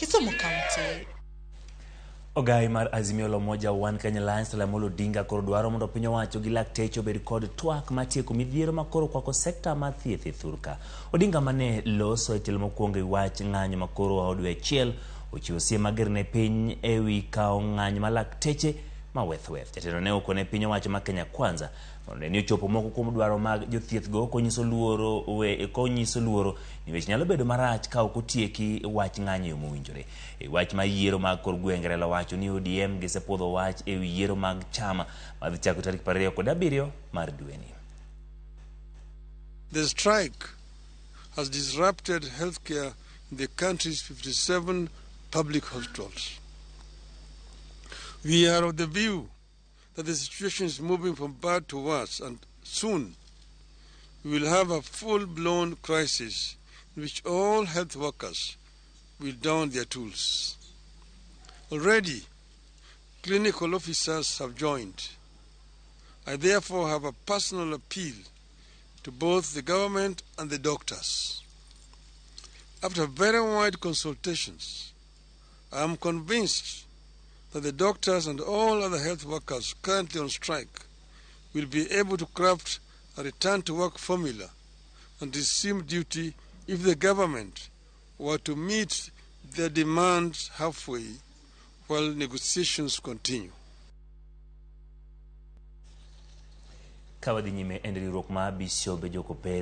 Kisumu County. Ogai mar Azimio la Umoja One Kenya Alliance Raila Amolo Odinga koro dwaro mondo piny owacho gi lakteche obed kod twak matieko midhiero makoro kwako sekta mar thieth e thurka. Odinga mane loso e tielo mokwongo e wach ng'anyo makoro oa dwe achiel ochiwo siem mager ne piny ewi kawo ng'anyo ma lakteche ma weth weth. Jatelo ne okone piny owacho ma Kenya Kwanza mondo ne ochopo moko kuom dwaro mag jothieth go konyiso luoro ni weche nyalo bedo marach ka ok otieki wach ng'anyo e yo mowinjore. E wach mar yiero mag kor gwenge, Raila wacho ni ODM gisepuodho wach e wi yiero mag chama madhi chako tarik 27 mar dweni. The strike has disrupted healthcare in the country's 57 public hospitals. We are of the view that the situation is moving from bad to worse, and soon we will have a full-blown crisis in which all health workers will down their tools. Already, clinical officers have joined. I therefore have a personal appeal to both the government and the doctors. After very wide consultations, I am convinced that the doctors and all other health workers currently on strike will be able to craft a return to work formula and resume duty if the government were to meet their demands halfway while negotiations continue. Ka wadhi nyime en riwruok mar Bishobe Jokopere.